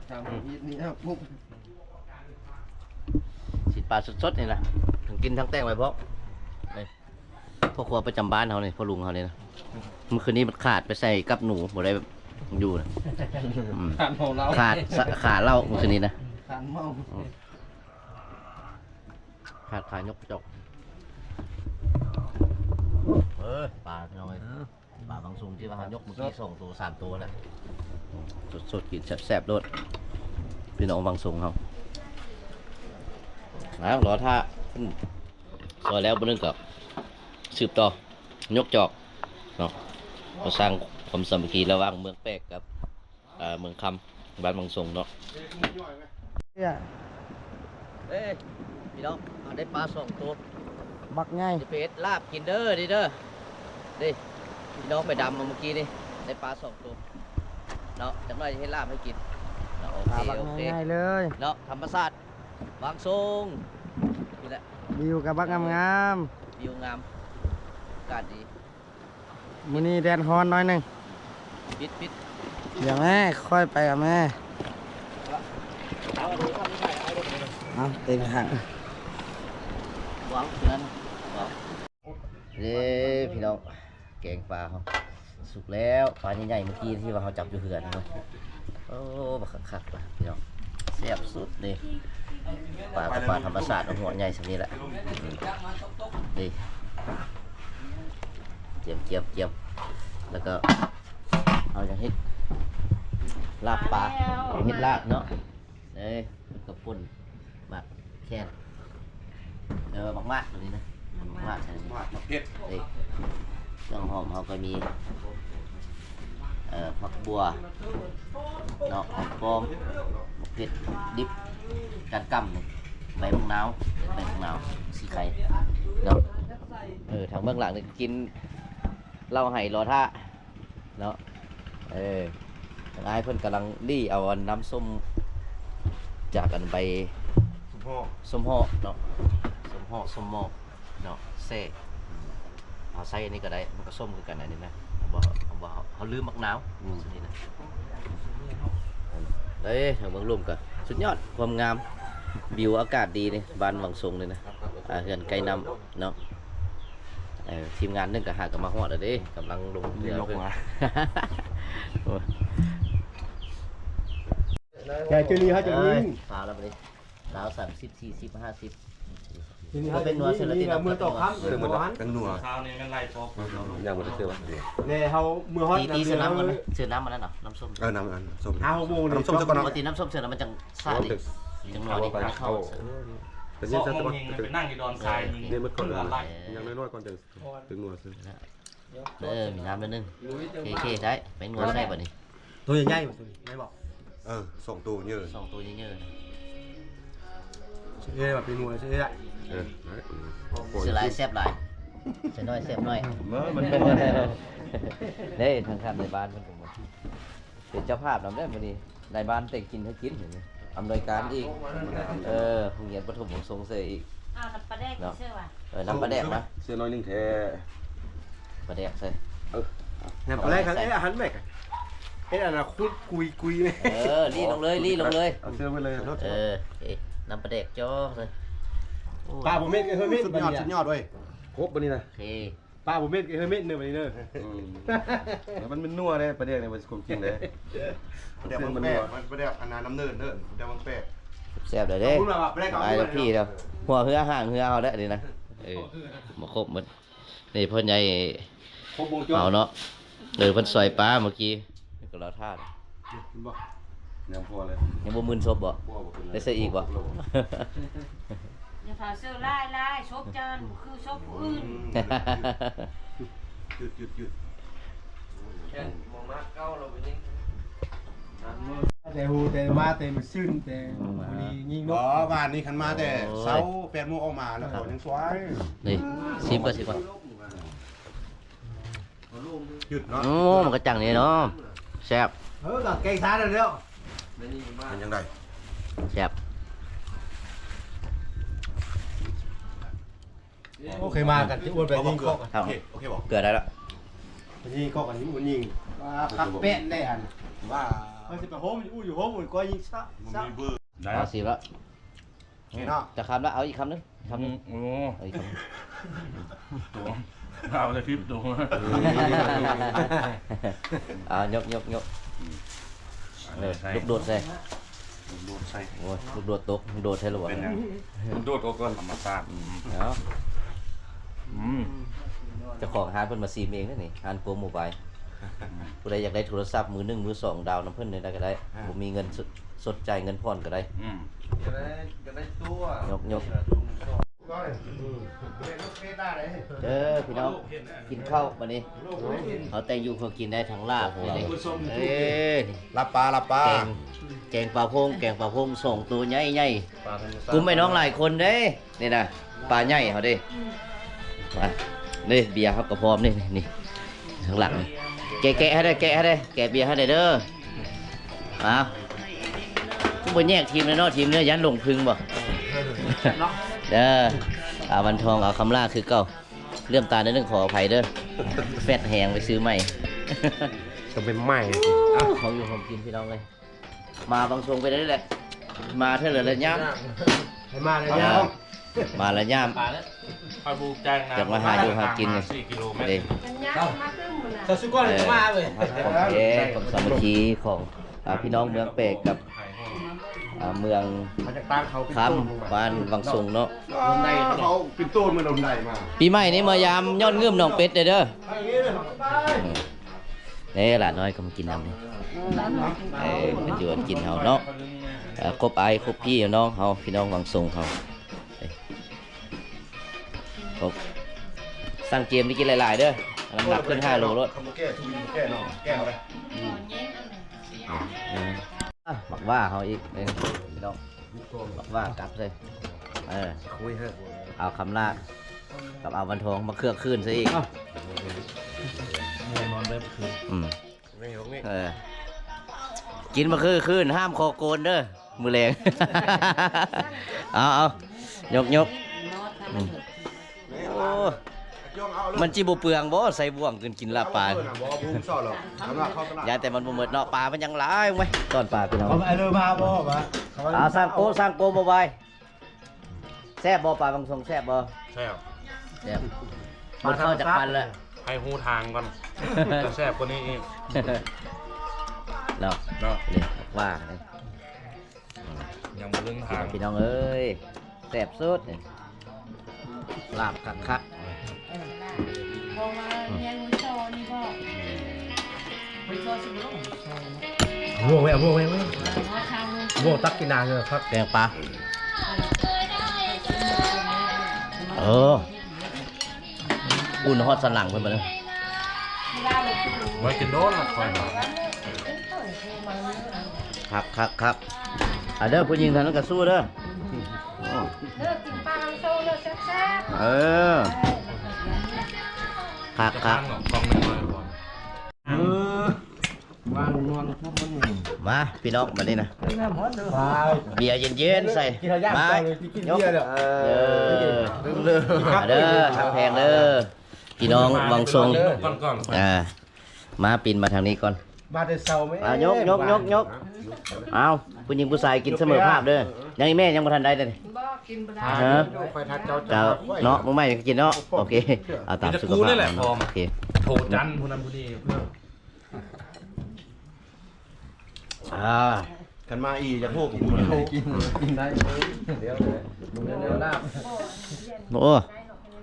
ທາງອີດນີ້ ປຸບ ຊີ້ນປາສົດໆ ນີ້ນະ ທັງກິນທັງແຕ່ງໄວ້ພ້ອມ. ນີ້ ພໍ່ຄົວປະຈຳບ້ານເຮົານີ້ ພໍ່ລຸງເຮົານີ້ນະ. ມື້ຄືນນີ້ມັນຂາດໄປໃສ່ກັບໜູ ບໍ່ໄດ້ຢູ່ນະ. ອືມ ຂາດເໝົາເຫຼົ້າ ຂາດ ຂາດເຫຼົ້າມື້ຄືນນີ້ນະ ຂາດເມົາ ອືມ ຂາດຂາຍົກຈອກ. ເອີ ປາພີ່ນ້ອງເອີຍ ເອີ ປາວັງສົງທີ່ວ່າເຮົາຍົກມື້ກີ້ ສອງໂຕ ສາມໂຕແຫຼະ. ສົດໆ ກິນແຊບໆໂລດ ພີ່ນ້ອງວັງສົງເຮົາ. ນະ ລໍຖ້າ ອືມ ຊອຍແລ້ວມື້ໜຶ່ງກໍສືບຕໍ່ ຍົກຈອກເນາະ ມາສ້າງຄວາມສາມັກຄີລະຫວ່າງເມືອງແປກກັບ ເອີ ເມືອງຄຳ ບ້ານວັງສົງເນາະ. ເອີ ພີ່ນ້ອງ ເຮົາໄດ້ປາສອງໂຕ ບັກໃຫຍ່ ຊິໄປເຮັດລາບກິນເດີ ນີ້ເດີ. ນີ້ ພີ່ນ້ອງໄປດຳມາມື້ກີ້ນີ້ ໄດ້ປາສອງໂຕເນາະ. ຈັກໜ້ອຍຊິເຮັດລາບໃຫ້ກິນເນາະ. ໂອເຄ ປາບັກໃຫຍ່ເລີຍເນາະ ທຳມະຊາດ ວັງສົງນີ້ແຫຼະ ວິວກໍບັກງາມໆ ວິວງາມ ອາກາດດີ. ມື້ນີ້ແດດຮ້ອນໜ້ອຍໜຶ່ງ ປິດໆ ດຽວແມ່ ຄ່ອຍໄປກັບແມ່. ເອົາ ເຕັມຖັງ ເດ້ພີ່ນ້ອງ ແກງປາເຮົາສຸກແລ້ວ. ປາໃຫຍ່ໆ ເມື່ອກີ້ທີ່ວ່າເຮົາຈັບຢູ່ເຮືອນເນາະ. ໂອ້ ບັກຄັກໆ ພີ່ນ້ອງ ແຊບສຸດເດ້. ປາກໍປາທຳມະຊາດ ຫົວໃຫຍ່ສ່ຳນີ້ແຫຼະ. ອືມ ນີ້ ຈຽມໆໆ ແລ້ວກໍເອົາຫຍັງເຮັດ ລາບປາ ເຮັດລາບເນາະ. ເອີ ມັນກໍປົ່ນໝາກແຄນ ເອີ ໝາກໝາກຕົວນີ້ນະ ໝາກໝາກໃສ່ ໝາກເຜັດ ເອີ ເຄື່ອງຫອມເຮົາກໍມີ ເອີ ຜັກບົ່ວເນາະ ຫອມປ້ອມ ໝາກເຜັດດິບ ການກຳນີ້ ໃບໝາກນາວ ໃບໝາກນາວສີໄຄເນາະ. ເອີ ທາງເບື້ອງຫຼັງນີ້ກິນເຫຼົ້າໄຫລໍຖ້າ ເນາະ ເອີ ທາງອ້າຍເພິ່ນກຳລັງລີ້ເອົາອັນນ້ຳສົ້ມ ຈາກອັນໃບສົ້ມເຫາະ ສົ້ມເຫາະເນາະ ສົ້ມເຫາະ ສົ້ມໝອກເນາະ ແຊ່ ເຮົາໃຊ້ອັນນີ້ກໍໄດ້ ມັນກໍສົ້ມຄືກັນ ອັນນີ້ນະ. ເຮົາບໍ່ ເຮົາບໍ່ ເຮົາລືມໝາກນາວ ອືມ ນີ້ນະ. ເອີ ທາງເບື້ອງລຸ່ມກໍສຸດຍອດ ຄວາມງາມ ວິວອາກາດດີນີ້ ບ້ານວັງສົງນີ້ນະ ອ່າ ເຮືອນໃກ້ນ້ຳເນາະ. ເອີ ທີມງານໜຶ່ງກໍຫາກໍມາຮອດແລ້ວເດ້ ກຳລັງລົງເຮືອ ແກເຈີລີເຮົາຈະມີ ເອີຍ ຟ້າວແລ້ວບັດນີ້ ລາວສາມສິບ ສີ່ສິບ ຫ້າສິບ ເປັນນົວເສືອລາຕິນ ເມືອງຕໍ່ຄຳ ເສືອໝົດແລ້ວ ເປັນນົວ ເຊົ້ານີ້ແມ່ນໄລ່ພໍ ຍັງບໍ່ໄດ້ເສືອວ່າ ແລ້ວເຮົາເມືອຮອດ ຕີເສືອນ້ຳມັນ ເສືອນ້ຳມັນນັ້ນເນາະ ນ້ຳສົ້ມ ເອີ ນ້ຳ ນ້ຳສົ້ມ ຫ້າຫົກໂມງ ເອົານ້ຳສົ້ມຊະກ່ອນເນາະ ຕີນ້ຳສົ້ມເສືອແລ້ວມັນຈັ່ງຊາດ ຈັ່ງນົວດີ ເຂົ້າ ເປັນຍັງຊັ້ນ ໄປນັ່ງຢູ່ດອນຊາຍ ນີ້ໝົດກ່ອນ ຢ່າງນ້ອຍໆກ່ອນຈັ່ງ ເຖິງນົວຊື່ ເອີ ມີນ້ຳໜ້ອຍໜຶ່ງ ໂອເຄ ໂອເຄ ໄດ້ ໄປນົວໃສ່ບັດນີ້ ໂຕໃຫຍ່ໆ ໂຕໃຫຍ່ບໍ່ ເອີ ສອງໂຕເຍີ ສອງໂຕເຍີ ເອີ ວ່າໄປນົວໃສ່ໄດ້ ເອີ ໄດ້ ເສືອຫຼາຍແຊບຫຼາຍ ເສືອໜ້ອຍແຊບໜ້ອຍ ເອີ ມັນ ເດ້ ທາງທ່ານນາຍບ້ານເພິ່ນກໍມາ ເປັນເຈົ້າພາບນຳເດ້ມື້ນີ້ ນາຍບ້ານແຕ່ງກິນໃຫ້ກິນ ອຳນວຍການອີກ ເອີ ໂຮງຮຽນປະຖົມບົດສົງເສີອີກ ເອົານ້ຳປາແດກເນາະ ເຊື່ອວ່າ ເອີ ນ້ຳປາແດກມາ ເຊື່ອໜ້ອຍໜຶ່ງແທ້ ປາແດກໃສ່ ເອີ ນ້ຳປາແດກ ເອີ ອາຫານແມ່ ເຮັດອັນນັ້ນ ຂຸດກຸຍໆ ເອີ ລີ້ລົງເລີຍ ລີ້ລົງເລີຍ ເອົາເຊື່ອໄປເລີຍ ເອີ ເອີ ນ້ຳປາແດກຈ່ອໃສ່ ໂອ້ຍ ປາບໍ່ເມັດກໍເຮີເມັດ ສຸດຍອດ ສຸດຍອດເວີຍ ຄົບບັດນີ້ນະ ໂອເຄ ປາບໍ່ເມັດກໍເຮີເມັດເດີບັດນີ້ເດີ ອືມ ແລ້ວມັນ ມັນນົວເດ້ ປາແດກນີ້ ມັນຄວາມຈິງເດ້ ປາແດກມັນແປກ ປາແດກອັນນັ້ນ ນ້ຳເນີນເດີ ປາແດກມັນແປກ ແຊບເດ້ ຂອບຄຸນວ່າປາແດກ ອ້າຍ ພີ່ເດີ ຫົວເຮືອຫາງເຮືອເຮົາເດ້ນີ້ນະ ເອີ ມາຄົບໝົດ ນີ້ພໍ່ໃຫຍ່ ຄົບວົງຈອນ ເຮົາເນາະ ເອີ ເພິ່ນຊອຍປາເມື່ອກີ້ ກໍລາວທ່ານ ເຫັນບໍ່ ຍັງພໍເລີຍ ຍັງບໍ່ມື່ນສົບບໍ່ ບໍ່ ບໍ່ຂຶ້ນເລີຍ ໄດ້ໃສ່ອີກບໍ່ ຢ່າພາເຊີຫຼາຍໆ ສົບຈານ ຄືສົບຜູ້ອື່ນ ອືມ ຢຸດໆໆ ແຕ່ຮູ້ແຕ່ມາແຕ່ມາຊື່ນ ແຕ່ ອືມ ມື້ນີ້ຍິງນົກ ບໍ່ ບ້ານນີ້ຄັນມາແຕ່ ໂອ້ຍ ເຊົ້າ ແປດໂມງອອກມາແລ້ວ ຍັງສວຍ ນີ້ ຊີມກ່ອນ ຊີມກ່ອນ. ໂອ້ ມັນກະຈັ່ງນີ້ເນາະ ແຊບ. ເອີ ກະແກງຊາແລ້ວ ເປັນຈັ່ງໃດ? ແຊບ. ໂອເຄ ມາກັນທີ່ອ້ວນໄປຍິງເກືອ ໂອເຄ ໂອເຄບໍ່? ເກືອໄດ້ລະ ໄປຍິງເກາະກັນທີ່ອ້ວນຍິງ ວ່າຄັກແປ້ນໄດ້ຫັ້ນ ວ່າເຮົາຊິໄປໂຮມຢູ່ ຢູ່ໂຮມກໍຍິງຊະ ບໍ່ມີເບີ ໄດ້ລະ ສິບລະ ເນາະ ຈະຄຳລະ ເອົາອີກຄຳໜຶ່ງ ຄຳໜຶ່ງ ອືມ ໂອ້ ເອົາອີກຄຳໜຶ່ງ ໂຕ ເອົາແຕ່ສິບໂຕ ເອົາ ຍົກ ຍົກ ຍົກ ອືມ ເອີ ລູກໂດດໃສ່ ລູກໂດດໃສ່ ໂອ້ຍ ລູກໂດດຕົກ ໂດດໃສ່ລະບໍ່ ເປັນຫຍັງ? ມັນໂດດອອກກ່ອນ ທຳມະຊາດ ອືມ ເອົາ ອືມ ເຈົ້າຂອງຮ້ານເພິ່ນມາຊີມເອງເດ້ນີ້ ຮ້ານໂກໂມບາຍ ອືມ ຜູ້ໃດຢາກໄດ້ໂທລະສັບມືໜຶ່ງມືສອງ ດາວນຳເພິ່ນໄດ້ກະໄດ້ ອ່າ ບໍ່ມີເງິນ ສົດຈ່າຍເງິນຜ່ອນກະໄດ້ ອືມ ກະໄດ້ ກະໄດ້ຕົວ ຍົກ ຍົກ ເດີພີ່ນ້ອງ ກິນເຂົ້າບາດນີ້ ເຮົາແຕ່ງຢູ່ເພື່ອກິນໄດ້ທັງລາບ ເອີ ລາບປາ ລາບປາ ແກງ ແກງປາໂພງ ແກງປາໂພງສອງໂຕໃຫຍ່ໆ ກຸ້ມໄອ້ນ້ອງຫຼາຍຄົນເດ້ ນີ້ນະ ປາໃຫຍ່ເຮົາເດ້ ມາ ນີ້ເບຍເຮົາກະພ້ອມນີ້ ນີ້ ຂ້າງຫຼັງນີ້ ແກະ ແກະໃຫ້ໄດ້ ແກະໃຫ້ໄດ້ ແກະເບຍໃຫ້ໄດ້ເດີ ເອົາ ຄືບໍ່ແຍກທີມເລີຍເນາະ ທີມເນື້ອຢ້ານຫຼົງພຶງບໍ່ ເດີ ອາວັນທອງ ອາຄຳລາຄືເກົ່າ ເລື່ອມຕາໜ້ອຍໜຶ່ງ ຂໍອະໄພເດີ ແຟດແຮງ ໄປຊື້ໃໝ່ ຕ້ອງເປັນໃໝ່ ຂອງຢູ່ຂອງກິນພີ່ນ້ອງເອີຍ ມາບາງຊ່ວງໄປໄດ້ແຫຼະ ມາເທື່ອລະຍາມ ໃຫ້ມາລະຍາມ ມາລະຍາມ ຈາກມາຫາຢູ່ຫາກິນ ເດ້ ສາວສຸກອນມາເວີຍ ຄວາມສາມັກຄີຂອງ ອາ ພີ່ນ້ອງເມືອງແປກກັບ ອາ ເມືອງຄຳ ບ້ານວັງສົງເນາະ ເຂົາເປັນໂຕນມາລົມໄດ້ມາ ປີໃໝ່ນີ້ມາຢາມຍອດງື່ມໜອງເປັດເດີ ເດ້ ຫຼານນ້ອຍກະມາກິນນຳນີ້ ເອີ ເພິ່ນຢູ່ກິນເຮົາເນາະ ເອີ ຄົບອ້າຍຄົບພີ່ນ້ອງເຮົາ ພີ່ນ້ອງວັງສົງເຮົາ ເອີ ຄົບ ສັ່ງເກມນີ້ກິນຫຼາຍໆເດີ ນ້ຳໜັກຂຶ້ນຫ້າໂລໂລດ ເຂົາບໍ່ແກ້ ທຸກມື້ບໍ່ແກ້ເນາະ ແກ້ເອົາໄປ ອືມ ໝາກຫວ້າເຮົາອີກ ເອີ ພີ່ນ້ອງ ບັກຫວ້າກັບໃສ່ ເອີ ຄຸຍເຮີ ເອົາຄຳລາດ ກັບເອົາວັນທອງມາເຄືອກຄືນໃສ່ອີກ ອືມ ເອີ ກິນມາຄືຄືນ ຫ້າມຂໍໂກນເດີ ມື້ແລງ ເອົາ ເອົາ ຍົກ ຍົກ ອືມ ໂອ້ ມັນຊິບໍ່ເປືອງບໍ່ ໃສ່ບ່ວງຂຶ້ນກິນລາບປາ ຢ້ານແຕ່ມັນບໍ່ໝົດເນາະ ປາມັນຍັງຫຼາຍເວີຍ ຕ້ອນປາພີ່ນ້ອງ ເອົາໄປເລີຍມາບໍ່ວ່າ ເອົາ ສ້າງໂກ ສ້າງໂກບໍ່ໄວ ແຊບບໍ່ ປາບັງສົງແຊບບໍ່? ແຊບ ແຊບ ໝົດເຂົ້າຈັກພັນແລ້ວ ໃຫ້ຮູ້ທາງກ່ອນ ຈະແຊບກວ່ານີ້ອີກ ເນາະ ເນາະ ນີ້ວ່ານີ້ ຍັງບໍ່ເລິງທາງ ພີ່ນ້ອງເອີຍ ແຊບສຸດ ລາບຄັກໆ ບໍ່ວ່າແຍງຫົວຊໍນີ້ບໍ່ ຫົວຊໍຊິບໍ່ລົງ ບ່ວງໄວ້ ເອົາບ່ວງໄວ້ ບ່ວງຕັກກິນນາເລີຍຄັກ ແກງປາ ເອີ ອຸ່ນຮອດສັນຫຼັງເພິ່ນບັດນີ້ ໄວ້ກິນໂດນລະຂ້ອຍ ຄັກໆໆ ອາເດີ ຜູ້ຍິງທາງນັ້ນກະສູ້ເດີ ເດີ ກິນປານຳໂຊເດີ ແຊບໆ ເອີ ຄັກໆ ເອີ ມາພີ່ນ້ອງບາດນີ້ນະ ເບຍເຢັນໆໃສ່ ມາ ເອີ ມາເດີ ຮັກແພງເດີ ພີ່ນ້ອງວັງສົງ ອ່າ ມາປິ່ນມາທາງນີ້ກ່ອນ ມາແຕ່ເຊົ້າແມ່ ອ່າ ຍົກໆໆໆ ເອົາ ຜູ້ຍິງຜູ້ຊາຍກິນສະເໝີພາບເດີ ຍັງອີແມ່ຍັງບໍ່ທັນໄດ້ເດີ ບໍ່ ກິນບໍ່ໄດ້ ຮະ ເຈົ້າເນາະ ມື້ໃໝ່ກະກິນເນາະ ໂອເຄ ເອົາຕາມສຸຂະພາບ ໂອເຄ ໂທຈັນຜູ້ນັ້ນຜູ້ນີ້ ອ່າ ຄັນມາອີກຢາກຮູ້ ກິນ ກິນໄດ້ ໂອ້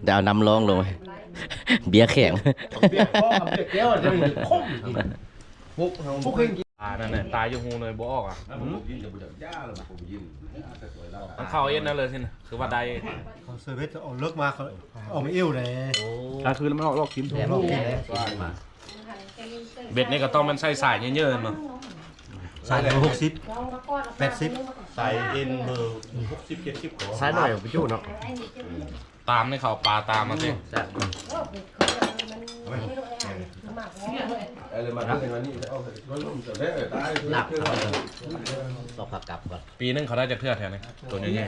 ດາວນຳລອງລົງ ເບຍແຂງ ເບຍຂອງ ເບຍແກ້ວ ຈະມີຄົມ ພວກເຮົາບໍ່ເຄີຍກິນ ອ່າ ນັ້ນແຫຼະ ຕາຍຢູ່ຫູເລີຍບໍ່ອອກອ່ະ ມັນເຂົ້າເອັນນັ້ນເລີຍຊິນະ ຄືວ່າໄດ້ ເຂົາເຊີເບັດເອົາເລິກມາ ເຂົາອອກມາເອວເດ້ ໂອ້ ກາງຄືນມັນອອກລອກກິນ ແບບນີ້ ເບັດນີ້ກະຕ້ອງແມ່ນໃສ່ສາຍເຍີະໆເນາະ ສາຍເລີຍຫົກສິບ ແປດສິບ ສາຍເອັນເບີຫົກສິບ ເຈັດສິບ ສາຍໜ້ອຍໄປຢູ່ເນາະ ຕາມໃຫ້ເຂົາ ປາຕາມມາຕິ ອືມ ແຊບ ເອົາ ເອົາເລີຍ ມາເອົາເລີຍ ອັນນີ້ເອົາ ມັນລົມແທ້ ຕາຍ ລາບ ຕ້ອງພັກກັບກ່ອນ. ປີໜຶ່ງເຂົາໄດ້ຈັກເທື່ອແຖວນີ້ ໂຕໃຫຍ່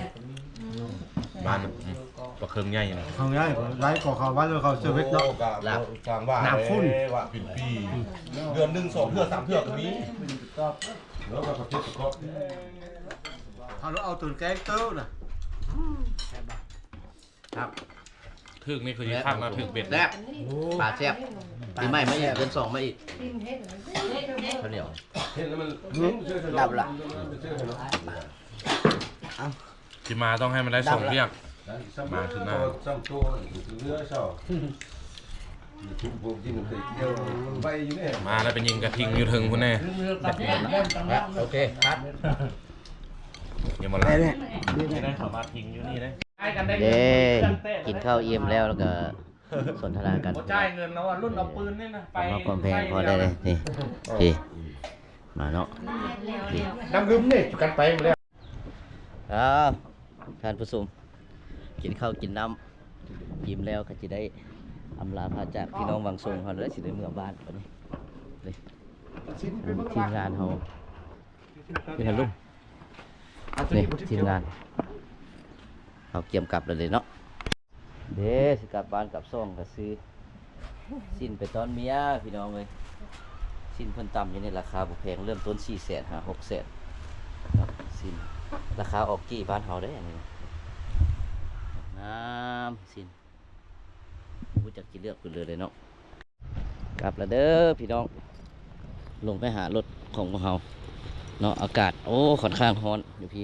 ໆ ບ້ານ ອືມ ປາເຄິ່ງໃຫຍ່ນະ ເຄິ່ງໃຫຍ່ ຫຼາຍກວ່າເຂົາ ບ້ານເຂົາເຊີເວັດເນາະ ໂອ້ ກະ ລາບ ສ້າງວ່າ ນ້ຳຂຸ້ນ ວ່າເປັນປີ ເດືອນໜຶ່ງສອງເທື່ອສາມເທື່ອກໍມີ ແລ້ວກໍເກັບປະກອບ ເຮົາເອົາຕົນແກງເຕີນະ ອືມ ແຊບບໍ່? ຄັບ ຖືກນີ້ຄືຊິຄັກນະ ຖືກເບັດ ແຊບ ໂອ້ ປາແຊບ ປີໃໝ່ມາອີກ ເດືອນສອງມາອີກ ເຂົ້າໜຽວ ເຫັນແລ້ວມັນດັບລະ ເອົາ ຊິມາຕ້ອງໃຫ້ມັນໄດ້ສອງວຽກ ມາຄືນໜ້າ ມາແລ້ວໄປຍິງກະທິງຢູ່ເທິງພຸ້ນແນ່ ໂອເຄ ຄັດ ຍັງບໍ່ລະ ໄດ້ ໄດ້ ເດ້ ກິນເຂົ້າອີ່ມແລ້ວ ແລ້ວກໍສົນທະນາກັນ ບໍ່ຈ່າຍເງິນແລ້ວ ລຸ້ນເອົາປືນນີ້ນະ ໄປ ຄວາມແພງພໍໄດ້ເດ້ ນີ້ ພີ່ ມາເນາະ ນີ້ ນ້ຳດື່ມນີ້ ຈຸກັນໄປໝົດແລ້ວ ອ້າວ ທ່ານຜູ້ຊົມ ກິນເຂົ້າກິນນ້ຳ ອີ່ມແລ້ວກໍຊິໄດ້ອຳລາພາຈາກພີ່ນ້ອງວັງສົງເຮົາ ແລ້ວຊິໄດ້ເມືອບ້ານບັດນີ້ ນີ້ ທີມງານເຮົາ ເປັນຫຍັງລຸງ? ນີ້ທີມງານເຮົາກຽມກັບແລ້ວເດ້ເນາະ ເດ້ ຊິກັບບ້ານກັບຊ່ອງກໍຊື້ຊີ້ນໄປຕ້ອນເມຍພີ່ນ້ອງເອີຍ ຊີ້ນເພິ່ນຕຳຢູ່ໃນລາຄາບໍ່ແພງ ເລີ່ມຕົ້ນສີ່ແສນຫາຫົກແສນເນາະ ຊີ້ນລາຄາອອກກີ້ບ້ານເຮົາເດ້ ອັນນີ້ນະ ງາມຊີ້ນ ບໍ່ຮູ້ຈັກຊິເລືອກເພິ່ນເລີຍເນາະ. ກັບແລ້ວເດີພີ່ນ້ອງ ລົງໄປຫາລົດຂອງພວກເຮົາເນາະ ອາກາດ ໂອ້ ຂ້ອນຂ້າງຮ້ອນຢູ່ພີ້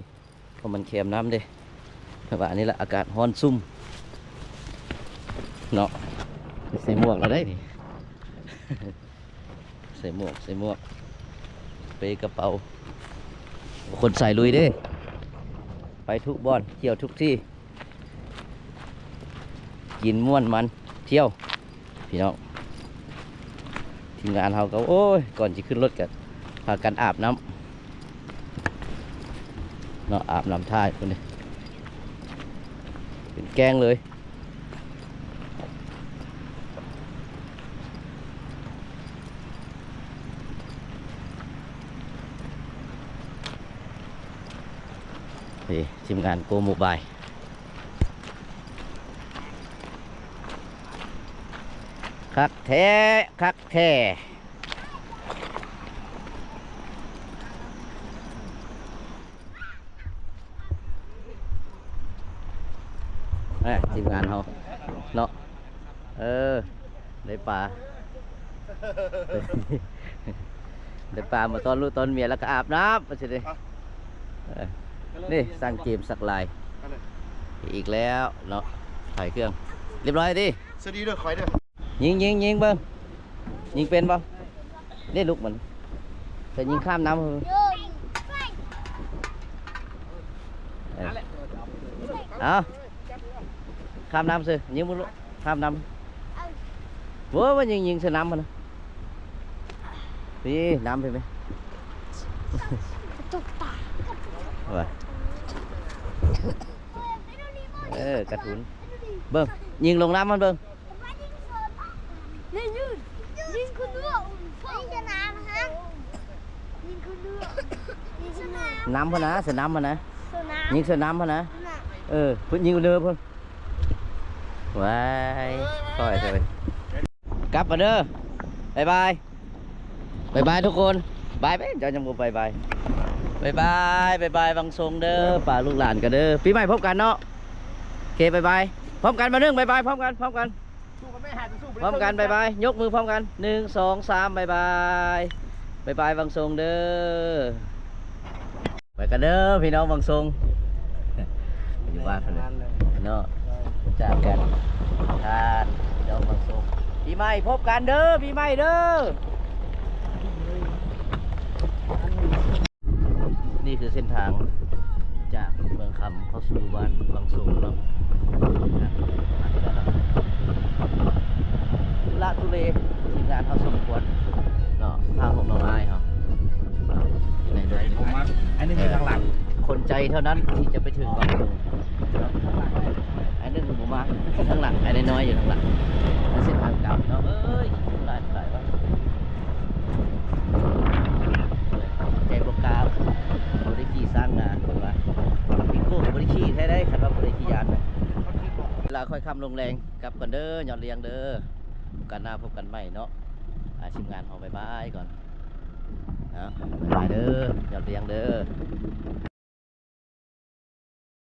ເພາະມັນແຄມນ້ຳເດ້ ແຕ່ວ່າອັນນີ້ລະອາກາດຮ້ອນຊຸ່ມເນາະ ໃສ່ໝວກແລ້ວໄດ໋ນີ້ ໃສ່ໝວກ ໃສ່ໝວກ ເປກະເປົາ ຄົນສາຍລຸຍເດ້ ໄປທຸກບ່ອນ ທ່ຽວທຸກທີ່ ກິນມ່ວນມັນທ່ຽວ ພີ່ນ້ອງ ທີມງານເຮົາກໍ ໂອ້ຍ ກ່ອນຊິຂຶ້ນລົດກໍພາກັນອາບນ້ຳເນາະ ອາບນ້ຳຖ່າຍພຸ້ນເດ້ ເປັນແກ້ງເລີຍ ນີ້ທີມງານໂກໂມບາຍ ຄັກແທ້ ຄັກແທ້ ເອີ ທີມງານເຮົາເນາະ ເອີ ໄດ້ປາ ໄດ້ປາມາຕ້ອນລູກຕ້ອນເມຍ ແລ້ວກໍອາບນ້ຳວ່າຊັ້ນເດ້ ເອີ ນີ້ສ້າງເກມສັກລາຍ ອີກແລ້ວເນາະ ຂາຍເຄື່ອງ ລຽບຮ້ອຍຕິ ສະດີເດີ ຂ້ອຍເດີ ຍິງ ຍິງ ຍິງເບິ່ງ ຍິງເປັນບໍ່? ເດ້ລູກມັນ ແຕ່ຍິງຂ້າມນ້ຳ ເອີ ເອົາ ຂ້າມນ້ຳຊື່ ຍິງເບິ່ງລູກ ຂ້າມນ້ຳ ໂອ້ຍ ມັນຍິງ ຍິງໃສ່ນ້ຳພຸ້ນນະ ນີ້ນ້ຳເຫັນໄໝ? ຕົກປາ ວ່າ ເອີ ກາຕູນ ເບິ່ງ ຍິງລົງນ້ຳມັນເບິ່ງ ນ້ຳພຸ້ນນະ ສະນ້ຳພຸ້ນນະ ຍິງສະນ້ຳພຸ້ນນະ ເອີ ພຸ້ນຍິງເດີພຸ້ນ ວ້າຍ ຄ່ອຍເທີ ກັບມາເດີ ບາຍບາຍ ບາຍບາຍທຸກຄົນ ບາຍບາຍ ເຈົ້າຍັງບໍ່ບາຍບາຍ ບາຍບາຍ ບາຍບາຍ ວັງສົງເດີ ຝາກລູກຫຼານກັນເດີ ປີໃໝ່ພົບກັນເນາະ ໂອເຄ ບາຍບາຍ ພ້ອມກັນ ມາໜຶ່ງ ບາຍບາຍ ພ້ອມກັນ ພ້ອມກັນ ພ້ອມກັນ ບາຍບາຍ ຍົກມືພ້ອມກັນ ໜຶ່ງ ສອງ ສາມ ບາຍບາຍ ບາຍບາຍ ວັງສົງເດີ ໄປກັນເດີພີ່ນ້ອງວັງສົງ ຢູ່ບ້ານເພິ່ນເນາະ ຈາກກັນ ທ່ານພີ່ນ້ອງວັງສົງ ປີໃໝ່ພົບກັນເດີ ປີໃໝ່ເດີ ນີ້ຄືເສັ້ນທາງຈາກເມືອງຄຳເຂົ້າສູ່ບ້ານວັງສົງເນາະ ທຸລັກທຸເລ ທີມງານເຮົາສົມຄວນເນາະ ພາພວກນ້ອງອ້າຍເຮົາ ໃນລົດ ອັນນີ້ຢູ່ທາງຫຼັງ ຄົນໃຈເທົ່ານັ້ນທີ່ຈະໄປເຖິງວັງສົງ ອັນນີ້ບໍ່ ມາທາງຫຼັງ ໄອ້ນ້ອຍໆຢູ່ທາງຫຼັງ ເສັ້ນທາງເກົ່າ ພີ່ນ້ອງເອີຍ ຫຼາຍໆວ່າ ໃຈບໍ່ກ້າ ບໍ່ໄດ້ຂີ່ສ້າງງານ ເພິ່ນວ່າ ພິໂກ້ກໍບໍ່ໄດ້ຂີ່ແທ້ໃດ໋ ຄັນວ່າບໍ່ໄດ້ຂີ່ຢ້ານນະ. ເວລາຄ່ອຍຄ່ຳລົງແລງ ກັບກ່ອນເດີ ຍອດລຽງເດີ ໂອກາດໜ້າພົບກັນໃໝ່ເນາະ ອ່າ ທີມງານເຮົາ ບາຍບາຍກ່ອນເນາະ ບາຍບາຍເດີ ຍອດລຽງເດີ.